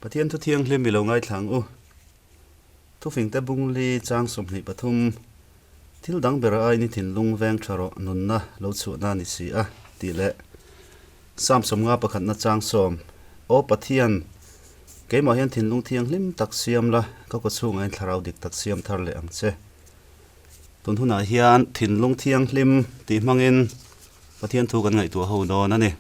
Pathian thu thianghlim i lo ngaithla ang u. Thufingte bungli chang 23, Thil dang bera aiin i thinlung veng tha rawh nunna lo chhuahna a ni si a, tih leh Psalm 50 pakhatna chang sawm, Aw Pathian, keimah hian thinlung thianghlim tak siam la, ka kawchhungah hian thlarau dik tak siam thar leh ang che. Tun hunah hian thinlung thianghlim tih hmangin Pathian thu kan ngaihtuah ho dawn a ni.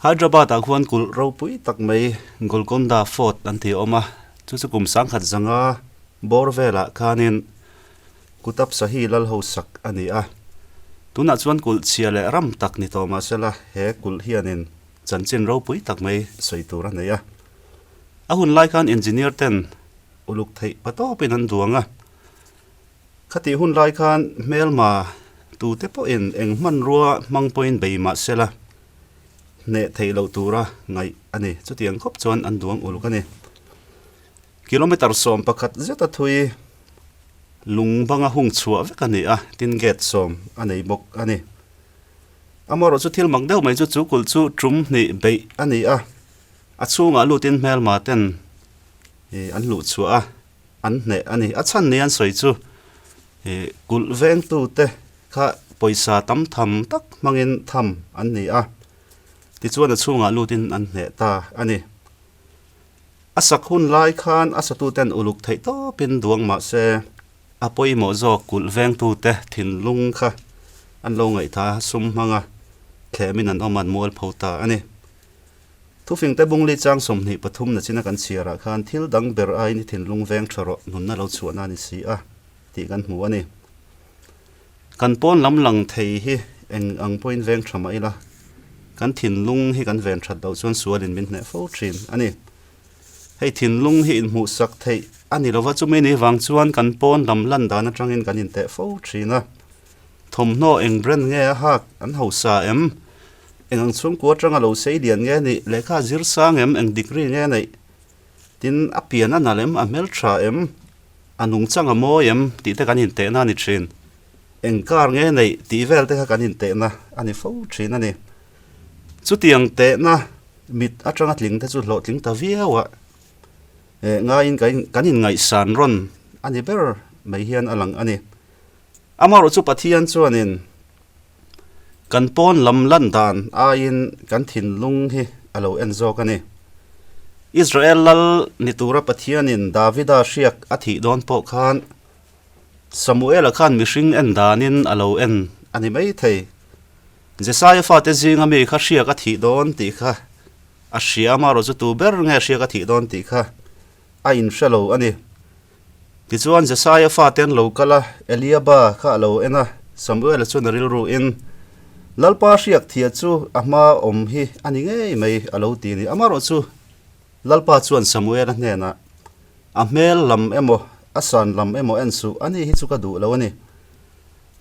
Hyderabad-ah khuan kulh ropui tak mai Golconda Fort an tih a awm a, chu chu kum sangkhat zanga bawr velah khanin Qutb Shahi lal ho sak a ni a. Tunah chuan kulh chhia leh ram tak ni tawh mah sela he kulh hianin chanchin ropui tak mai sawi tur a nei a. A hun lai khan engineer ten uluk theih patawpin an duang a. Khatih hun lai khan hmelma tute pawhin eng hmanrua hmang pawhin bei mah sela hneh theih loh tura ngaih a ni. Chutiang khawp chuan an duang uluk a ni. Kilometre 11 zeta thui lung banga hung chhuah vek a ni a, tin gate sawm a nei bawk a ni. Amaherawhchu chu thil mak deuh mai chu chu kulh chu tum hnih beih a ni a, a chhungah lutin hmelma ten an luh chhuah a. An hneh a ni. A chhan ni an sawi chu ih kulh vengtute kha pawisa tam tham tak hmangin tham an ni a, tichuan a chhungah lutin an hneh ta a ni. A sak hun lai khan a satuten uluk theih tawpin duang mah se a pawimawh zawk kulh vengtute thinlung kha an lo ngaihtha sum hmanga thlemin an awm an mualpho ta a ni. Thufingte bungli chang 23 na china kan chhiarah khan thil dang ber aiin i thinlung veng tha rawh nunna lo chhuahna a ni si a tih kan hmu a ni. Kan pawn lam lang thei hi eng ang pawhin veng tha mah ila kan thinlung hi kan ven that loh chuan sualin min hneh fo thin a ni. Hei thinlung hi inhmuhsak theih a ni lova chumi ni vang chuan kan pawn lam lan dan atangin kan inteh fo thin a. Thawmhnaw eng brand nge a hak an hausa em? Eng ang chhungkua atanga lo sei lian nge nih? Lehkha a zir sang em? Eng degree nge neih? Tin, a pian a nalh em? A hmeltha em? A nungchang a mawi em? Tih te kan intehna a ni thin. Eng car nge neih? Tih vel te kha kan intehna a ni fo thin a ni. Chutiang tehna mit atanga tling te chu hlawhtling ta viau a, ngaiin kan inngaihsan rawn a ni ber mai hian a lang a ni. Amaherawh chu Pathian chuanin kan pawn lam lan dan aiin kan thinlung hi a lo en zawk a ni. Israel lal ni tura Pathianin Davida hriak a thih dawn pawh khan Samuela khan mihring en danin a lo en a ni mai thei. Jesaia fate zinga mi kha hriak a thih dawn tih kha a hria, amaherawh chu tu ber nge hriak a thih dawn tih kha a inhre lo a ni. Tichuan, Jesaia fate an lo kal a, Eliaba kha a lo en a, Samuela chuan a rilruin, Lalpa hriak thia chu a hma awm hi a ni ngei mai, a lo ti a ni. Amaherawh chu, Lalpa chuan Samuela hnenah, A hmel lam emaw, a san lam emaw en suh, ani hi chu ka duh lo a ni.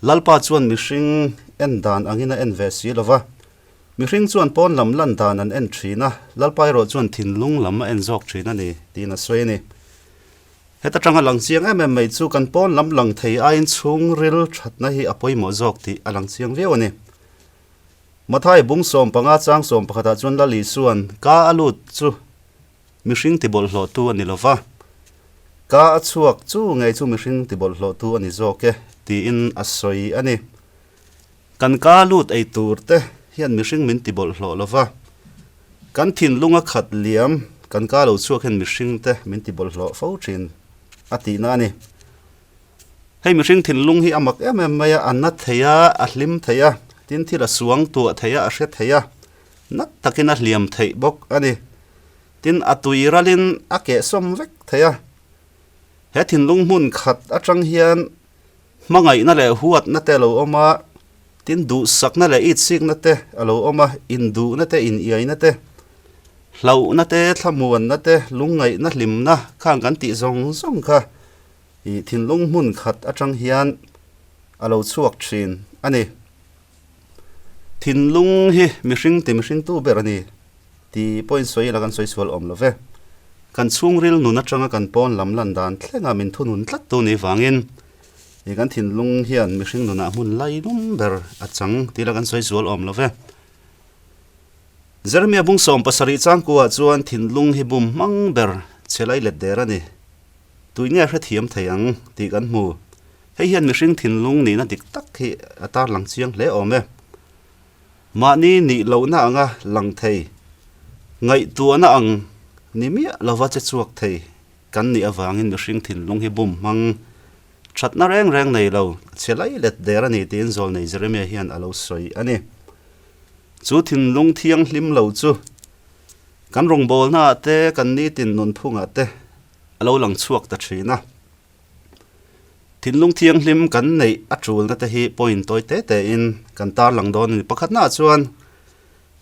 Lalpa chuan mihring en dan angin a en ve si lo va, Mihring chuan pawn lam lan dan an en thin a, Lalpa erawh chuan thinlung lam a en zawk thin a ni, tiin a sawi a ni. Heta tanga lang chiang em em mai chu kan pawn lam lang thei aiin chhungril thatna hi a pawimawh zawk tih a lang chiang viau a ni. Mathai bung 15 chang 11 ah chuan Lal Isua'n ka a lut chu mihring tibawlhhlawhtu a ni lo va, ka a chhuak chu ngei chu mihring tibawlhhlawhtu a ni zawk e, tiin a sawi a ni. Kan ka lut ei tur te hian mihring min ti bawlhhlawh lo va, kan thinlung a khat liam kan ka lo chhuak hian mihring te min ti bawlhhlawh fo thin a tihna a ni. Hei mihring thinlung hi a mak em em mai a, a na thei a, a hlim thei a, tin thil a suang tuah thei a, a hre thei a, nat takin a hliam theih bawk a ni. Tin a tui ralin a kehsawm vek thei a. He thinlung hmun khat atang hian Hmangaihna leh huatna te a lo awm a, tin duhsakna leh itsikna te a lo awm a, induhna te, iniaina te, hlauhna te, thlamuanna te, lungngaihna, hlimna khang kan tih zawng zawng kha ih thinlung hmun khat atang hian a lo chhuak thin a ni. Thinlung hi mihring ti mihring tu ber a ni tih pawhin sawi ila kan sawi sual awm lo ve. Kan chhungril nun atanga kan pawn lam lan dan thlenga min thunun tlat tu ni vangin ih kan thinlung hian mihring nunah hmun lai lum ber a chang tih ila kan sawi sual awm lo ve. Jeremia bung 70 changkuah chuan thinlung hi bum hmang ber che lai let der a ni. Tui nge hrethiam thei ang tih kan hmu. Hei hian mihring thinlung nihna dik tak hi a tarlang chiang hle awm e. Mahni nih lohna anga lang thei, ngaihtuahna ang ni miah lova che chhuak thei kan nih avangin mihring thinlung hi bum hmang thatna reng reng nei lo che lai let der a ni tiin Zawlnei Jeremia hian a lo sawi a ni. Chu thinlung thianghlim lo chu kan rawngbawlnaah te, kan nitin nunphungah te a lo lang chhuak ta thin a. Thinlung thianghlim kan neih a tulna te hi point tawi te te in kan tarlang dawn a ni. Pakhatnaah chuan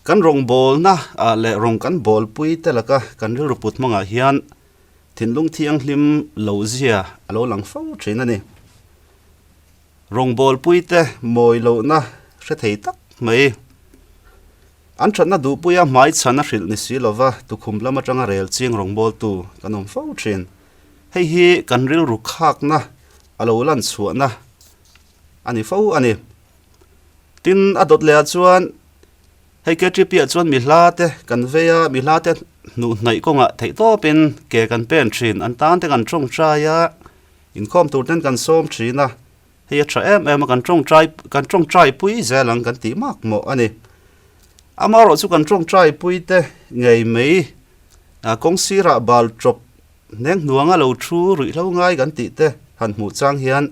kan rawngbawlna ah leh rawng kan bawlpui te laka kan rilru put hmangah hian thinlung thianghlim lo zia a lo lang fo thin a ni. Rawngbawlpui te mawi lohna hre thei tak mai. An thatna duhpuia hmai chhan a hrilh ni si lova tukhum lam atanga rel ching rawngbawltu kan awm fo thin. Hei hi kan rilru khakna a lo lan chhuahna a ni fo a ni. Tin, a dawt lehah chuan hei KTP ah chuan mi hla te kan vei a, mi hla te hnuh hnaih kawngah theihtawpin ke kan pen thin. An tan te kan tawngtai a, inkhawm tur ten kan sawm thin a. Hei a tha em em a, kan tawngtai kan tawngtai pui zel ang kan tih mak mawh a ni. Amaherawh chu kan tawngtai pui te ngei mai a kawng sirah bal tawp hneng hnuanga lo thu ruih hlo ngai kan tih te han hmuh chang hian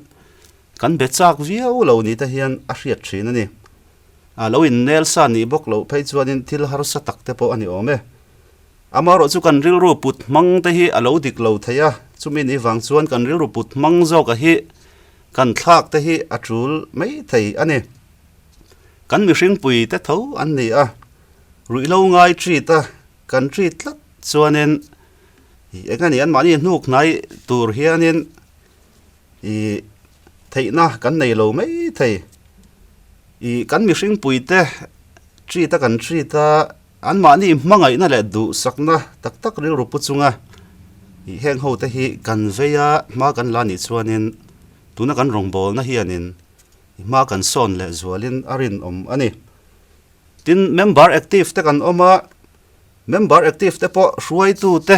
kan be chak viau lo ni te hian a hriat thin a ni. A lo innel sa nih bawk loh phei chuanin thil harsa tak te pawh a ni awm e. Amaherawh chu kan rilru put hmang te hi a lo dik lo thei a, chumi ni vang chuan kan rilru put hmang zawk a hi kan thlak te hi a tul mai thei a ni. Kan mihring pui te tho an ni a, ruihhlo ngai treat a kan treat tlat chuanin ih eng a ni an mahni hnuk hnai tur hianin ih theihna kan nei lo mai thei. Ih kan mihring pui te treat a kan treat a. Anmahni hmangaihna leh duhsakna tak tak rilru pu chunga ih heng ho te hi kan vei a, hma kan la nih chuanin tuna kan rawngbawlna hianin hma kan sawn leh zualin a rinawm a ni. Tin, member active te kan awm a, member active te pawh hruaitu te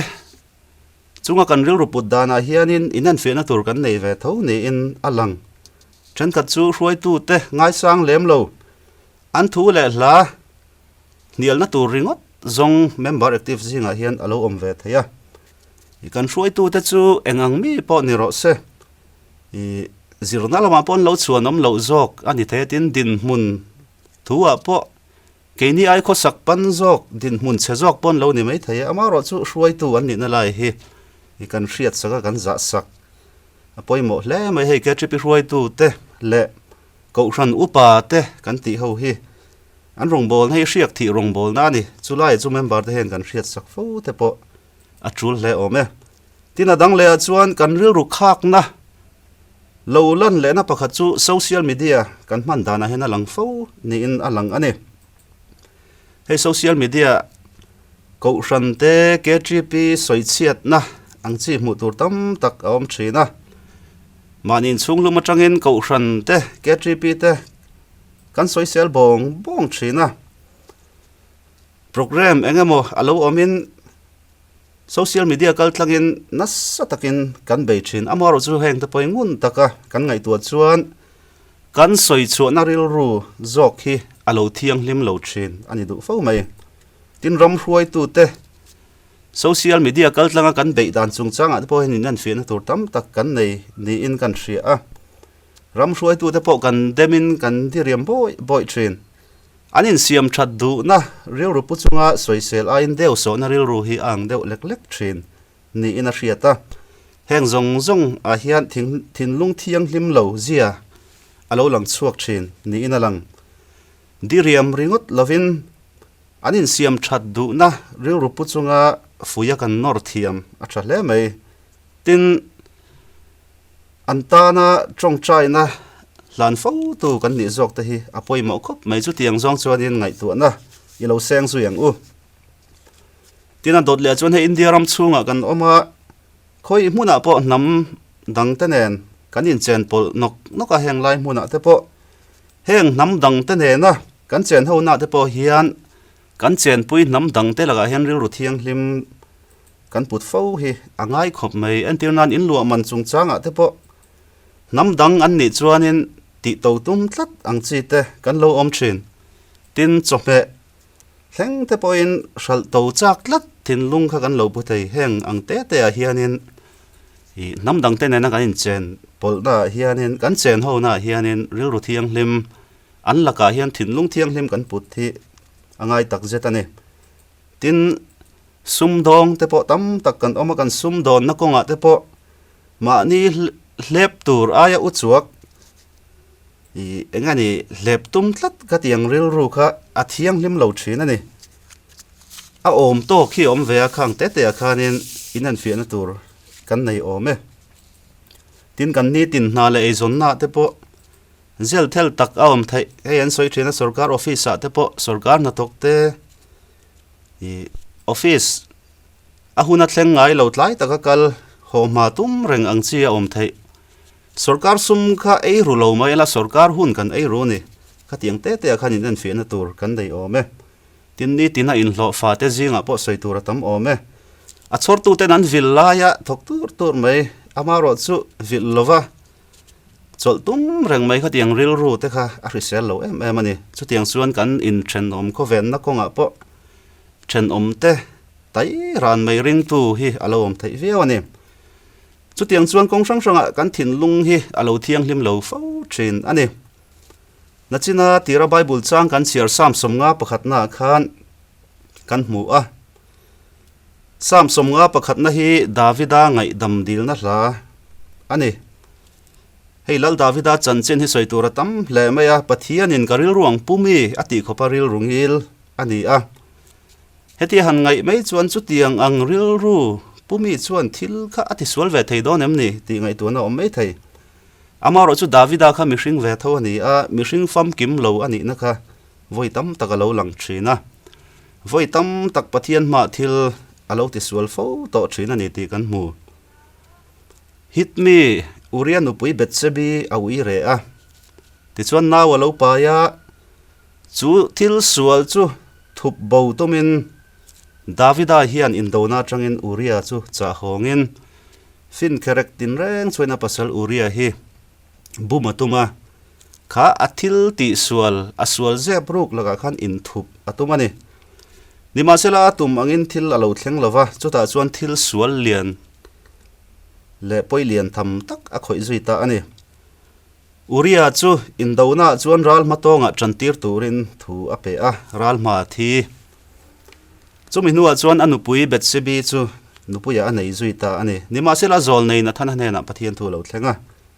chunga kan rilru put danah hianin inenfiahna tur kan nei ve tho niin a lang. Thenkhat chu hruaitu te ngaisang lem lo, an thu leh hla, Hnialna tur ringawt zawng member active zingah hian a lo awm ve thei a. I kan hruaitute chu eng ang mi pawh ni rawh se. I zirna lamah pawh an lo chhuan awm loh zawk a ni thei a tin dinhmun thu ah pawh keini ai khawsak pan zawk dinhmun chhe zawk pawh an lo ni mai thei a. Amaherawh chu hruaitu an nihna lai hi i kan hriat sak a kan zah sak a pawimawh hle mai hei KTP hruaitute leh Kohhran upa te kan tih ho hi an rawngbawlna hi hriak thih rawngbawlna a ni. Chulaiah chu member te hian kan hriat sak fo te pawh a tul hle awm e. Tin a dang lehah chuan kan rilru khakna lo lan lehna pakhat chu social media kan hman danah hian a lang fo niin a lang a ni. Hei social media Kohhran te KTP sawichhiatna ang chi hmuh tur tam tak a awm thin a. Mahni inchhunghlum atangin Kohhran te KTP te kan sawisel bawng bawng thin a. Programme eng emaw a lo awmin social media kal tlangin nasa takin kan bei thin. Amaherawhchu heng te pawhin ngun taka kan ngaihtuah chuan kan sawichhuahna rilru zawk hi a lo thianghlim lo thin a ni duh fo mai. Tin ram hruaitute social media kal tlanga kan beih dan chungchangah te pawh hian in enfiahna tur tam tak kan nei niin kan hria a. Ram hruaitute pawh kan demin kan diriam bawih bawih thin. An insiam that duhna rilru pu chunga sawisel aiin deuh sawhna rilru hi a ang deuh lek lek thin niin a hriat a. Heng zawng zawng ah hian thinlung thianghlim lo zia a lo lang chhuak thin niin a lang. Diriam ringawt lovin an insiam that duhna rilru pu chunga fuia kan nawr thiam a tha hle mai. Tin, an tana tawngtaina hlan fo tu kan nih zawk te hi a pawimawh khawp mai. Chutiang zawng chuanin ngaihtuahna i lo seng zui ang u. Tin, a dawt leh chuan hei India ram chhungah kan awm a, khawi hmunah pawh hnam dang te nen kan inchen pawlh nawk nawk a, heng lai hmunah te pawh Heng hnam dang te nena kan chen ho na te pawh hian Kan chenpui hnam dang te lakah hian rilru thianghlim kan put fo hi a ngai khawp mai. Entir nan in luah man chungchangah te pawh hnam dang an nih chuanin tih to tum tlat ang chi te kan lo awm thin. Tin, chawhmeh thleng te pawhin hralh to chak tlat thinlung kha kan lo pu thei. Heng ang te te ah hianin ih hnam dang te nena kan inchen pawlhna ah hianin kan chen ho na ah hianin rilru thianghlim An lakah hian thinlung thianghlim kan put hi a ngai tak zet a ni. Tin, sumdawng te pawh tam tak kan awm a, kan sumdawnna kawngah te pawh mahni hlep tur aia u chuak ih eng a ni hlep tum tlat ka tih ang rilru kha a thianghlim lo thin a ni. A awm tawk hi a awm ve a, khang te te ah khanin inenfiahna tur kan nei awm e. Tin, kan nitin hna leh eizawnna ah te pawh Zel thel tak a awm theih. Hei an sawi thin a sorkar office ah te pawh sorkar hnathawk te ih office a hun a thleng ngai lo tlai taka kal haw hma tum reng ang chi a awm theih. Sorkar sum kha ei ru lo mai ila sorkar hun kan ei ru a ni. Khatiang te te ah khan in enfiahna tur kan nei awm e. Tin nitin a inhlawh fa te zingah pawh sawi tur a tam awm e. A chhawrtu ten an vil laia thawk tur tur mai amaherawh chu vilh lova Chawlh tum reng mai khatiang rilru te kha a hrisel lo em em a ni. Chutiang chuan kan inthenawm khawvenna kawngah pawh thenawm te tai ran mai ringtu hi a lo awm theih viau a ni. Chutiang chuan kawng hrang hrangah kan thinlung hi a lo thianghlim lo fo thin a ni. Nachina tira Bible chang kan chhiar Psalm 51 pakhatnaah khan kan hmu a. Psalm 51 pakhatna hi Davida ngaihdam dilna hla a ni. Hei Lal Davida chanchin hi sawi tur a tam hle mai a, Pathianin ka rilru ang pu mi a tih khawpa rilru ngil a ni a. Hetia han ngaih mai chuan chutiang ang rilru pu mi chuan thil kha a tisual ve thei dawn em ni tih ngaihtuahna a awm mai thei. Amaherawh chu Davida kha mihring ve tho a ni a, mihring famkim lo a nihna kha vawi tam tak a lo lang thin a. Vawi tam tak Pathian hmah thil a lo tisual fo tawh thin a ni tih kan hmu. Hitmi Uria nupui Bethsebi a ui reh a, tichuan nau a lo pai a, chu thil sual chu thup bo tumin Davida hian indona atangin Uria chu chah hawngin Finkherek tinreng chuan a pasal Uria hi bum a tum a, kha a thil tih sual, a sual zep ruk lakah khan inthup a tum a ni. Nimahsela a tum angin thil a lo thleng lo va, chutah chuan thil sual lian leh pawi lian tham tak a khawih zui ta a ni. Uria chu indona chuan ral hmatawngah tantir turin thu a pe a, ral hma a thi. Chumi hnuah chuan a nupui Bethsebi chu nupuiah a nei zui ta a ni. Nimahsela zawl nei Nathana hnenah Pathian thu a lo thleng a,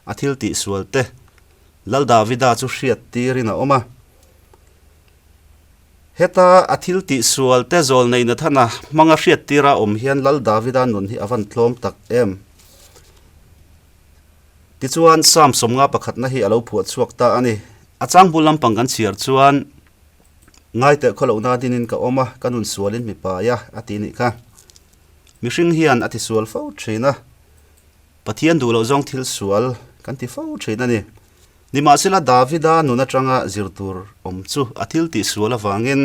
a thil tihsual te Lal Davida chu hriat tirin a awm a. Heta a thil tihsual te zawl nei Nathana hmanga hriat tira awm hian Lal Davida nun hi a van tlawm tak em? Tichuan Psalm 51 pakhatna hi a lo phuah chhuak ta a ni. A changbul lampang kan chhiar chuan. Ngaiteh khaw lohna dinin ka awm a, ka nun sualin mi pai a, a ti nih kha. Mihring hian a ti sual fo thin a, Pathian duh loh zawng thil sual kan ti fo thin a ni. Nimahsela Davida nun atanga zir tur awm chu a thil tih sual avangin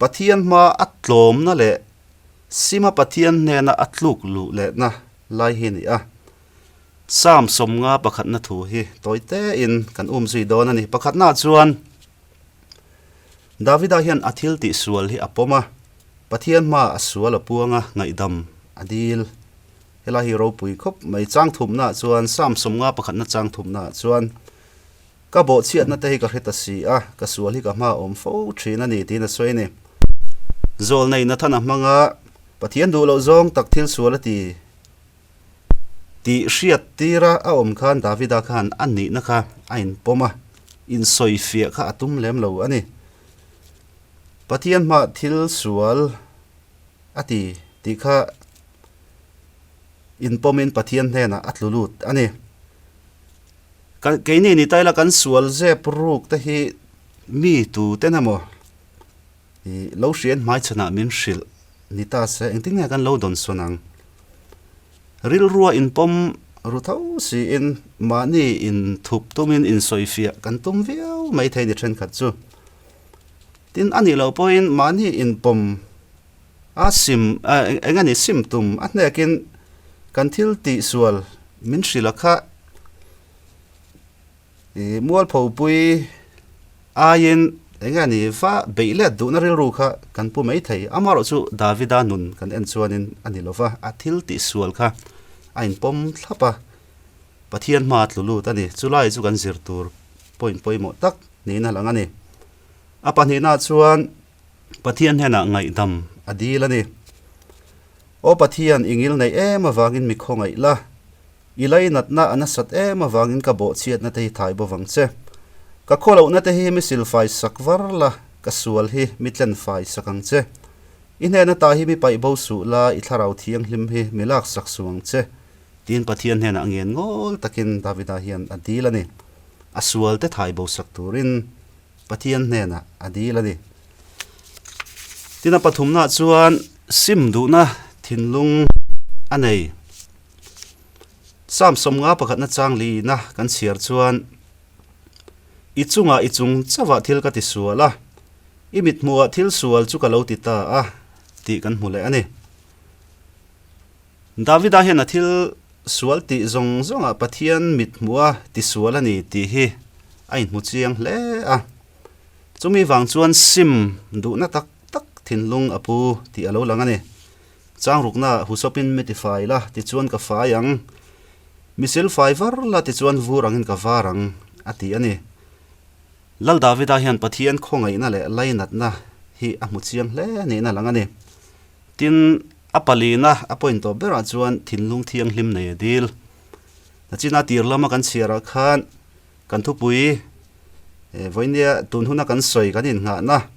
Pathian hma a tlawmna leh sima Pathian hnena a tluk luh lehna lai hi a ni a. Psalm 50 pakhatna thu hi tawi tein kan um zui dawn a ni. Pakhatnaah chuan Davida hian a thil tih sual hi a pawm a, Pathian hmaah a sual a puang a, ngaihdam a dil. Helai hi ropui khawp mai. Chang thumnaah chuan Psalm 50 pakhatna chang thumnaah chuan Ka bawhchhiatna te hi ka hre ta si a, ka sual hi ka hma awm fo thin a ni tiin a sawi a ni. Zawlnei Nathana hmanga Pathian duh loh zawng tak thil sual a ti. Tih hriat tira a awm khan Davida khan a nihna kha a inpawm a, insawifiah kha a tum lem lo a ni. Pathian hmah thil sual a ti tih kha inpawmin Pathian hnenah a tlu lut a ni. Keini ni taila kan sual zep ruk te hi mi tu ten emaw I lo hriat hmaichhanah min hrilh ni ta se engtin nge kan lo dawn sawn ang? Rilrua inpawm ru tho siin mahni inthup tumin insawifiah kan tum viau mai thei ni thenkhat chu. Tin, a nih loh pawhin mahni inpawm a sim, eng a ni sim tum a hnekin kan thil tihsual min hrilh a kha i mualphopui aiin eng a ni va beih let duhna rilru kha kan pu mai thei. Amaherawhchu Davida nun kan en chuanin a ni lo va, a thil tihsual kha a inpawm thlap a. Pathian hma tlu lut a ni. Chulai chu kan zir tur point pawimawh tak niin a lang a ni. A pahnihna chuan Pathian hnenah ngaihdam a dil a ni. Aw Pathian, i ngil neih em avangin mi khawngaih la. I lainatna a nasat em avangin ka bawhchhiatna te hi thai bo vang che. Ka khawlohna te hi mi silfai sak var la, ka sual hi mi tlen fai sak ang che. I hnena ta hi mi paih bo suh la, i thlarau thianghlim hi mi lak sak suh ang che. Tin, Pathian hnenah ngen ngawl takin Davida hian a dil a ni. A sualte thai bo sak turin Pathian hnenah a dil a ni. Tin, a pathumnaah chuan sim duhna thinlung a nei. Psalm 50 pakhatna chang lina kan chhiar chuan, I chungah i chung chauhah thil ka ti sual a, i mithmuhah thil sual chu ka lo ti ta a, tih kan hmu leh a ni. Davida hian a thil sual tih zawng zawngah Pathian mit hmuh a tisual a ni tih hi a inhmu chiang hle a. Chumi vang chuan sim duhna tak tak thinlung a pu tih a lo lang a ni. Changrukna husawpin mi ti fai la tichuan ka fai ang, misil fai var la tichuan vur angin ka var ang a ti a ni. Lal Davida hian Pathian khawngaihna leh lainatna hi a hmu chiang hle niin a lang a ni. Tin, a palina a point tawh berah chuan thinlung thianghlim nei a dil. Nachina tir lama kan chhiarah khan kan thupui vawinia tun huna kan sawi kan innghahna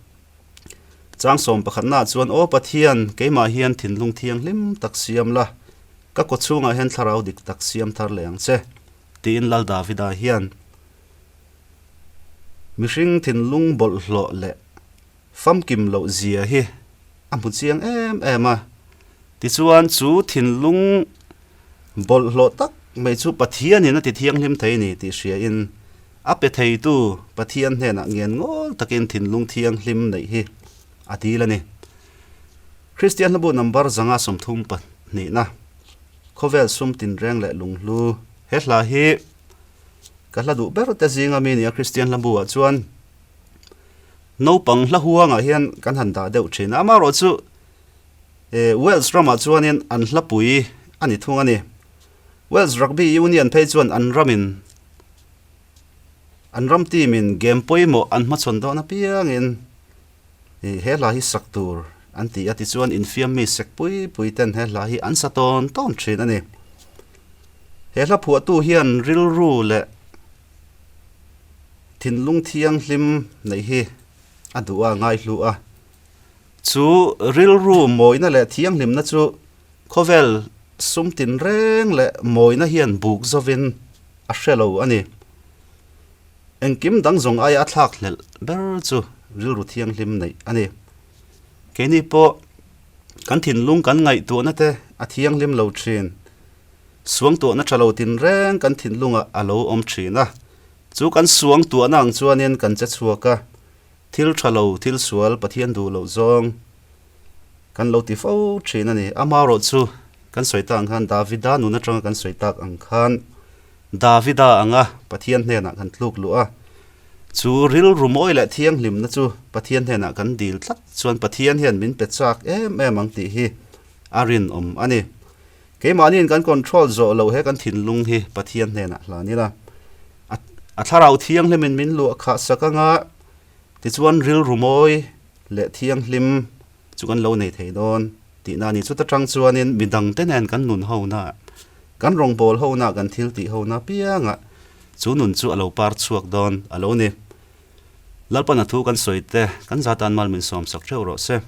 chang sawm pakhatnaah chuan Aw Pathian, keimah hian thinlung thianghlim tak siam la, ka kawchhungah hian thlarau dik tak siam thar leh ang che, tiin Lal Davida hian mihring thinlung bawlhhlawh leh Famkim loh zia hi a hmu chiang em em a. Tichuan chu thinlung bawlhhlawh tak mai chu Pathianin a ti thianghlim thei ni tih hriain a pe theitu Pathian hnenah ngen ngawl takin thinlung thianghlim neih hi a dil a ni. Kristian hlabu number 132 na Khawvel sum tinreng leh lunghlu he hla hi ka hla duh ber te zinga mi nia Kristian hlabu ah chuan Naupang hla huangah hian kan han dah deuh thin a, amaherawh chu Wales ramah chuanin an hlapui a ni thung a ni. Wales Rugby Union phei chuan an ramin an ram team in game pawimawh an hmachhawn dawn apiangin he hla hi sak tur an ti a, tichuan infiam mi sek pui pui ten he hla hi an sa tawn tawn thin a ni. He hla phuahtu hian rilru leh Thinlung thianghlim neih hi a duh a, ngaihlu a. Chu rilru mawina leh thianghlimna chu khawvel sum tinreng leh mawina hian buk zovin a hre lo a ni. Engkim dang zawng aia a thlak hlelh ber chu rilru thianghlim neih a ni. Keini pawh kan thinlung kan ngaihtuahna te a thianghlim lo thin. Suangtuahna tha lo tinreng kan thinlungah a lo awm thin a, chu kan suangtuahna ang chuanin kan che chhuak a, thil tha lo, thil sual, Pathian duh loh zawng kan lo ti fo thin a ni. Amaherawh chu kan sawi tak ang khan Davida nun atanga kan sawi tak ang khan Davida anga Pathian hnenah kan tluk luh a, chu rilru mawi leh thianghlimna chu Pathian hnenah kan dil tlat chuan Pathian hian min pe chak em em ang tih hi a rinawm a ni. Keimahniin kan control zawh loh he kan thinlung hi Pathian hnenah hlan ila, a thlarau thianghlimin min luah khah sak anga tichuan rilru mawi leh thianghlim chu kan lo nei thei dawn tihna a ni. Chuta tang chuanin midangte nen kan nun hona, kan rawngbâwl hona, kan thil tih hona apiangah chu nun chu a lo par chhuak dawn a lo ni. Lalpana thu kan sawi te, kan zatan mal min sawmsak theuh rawh se.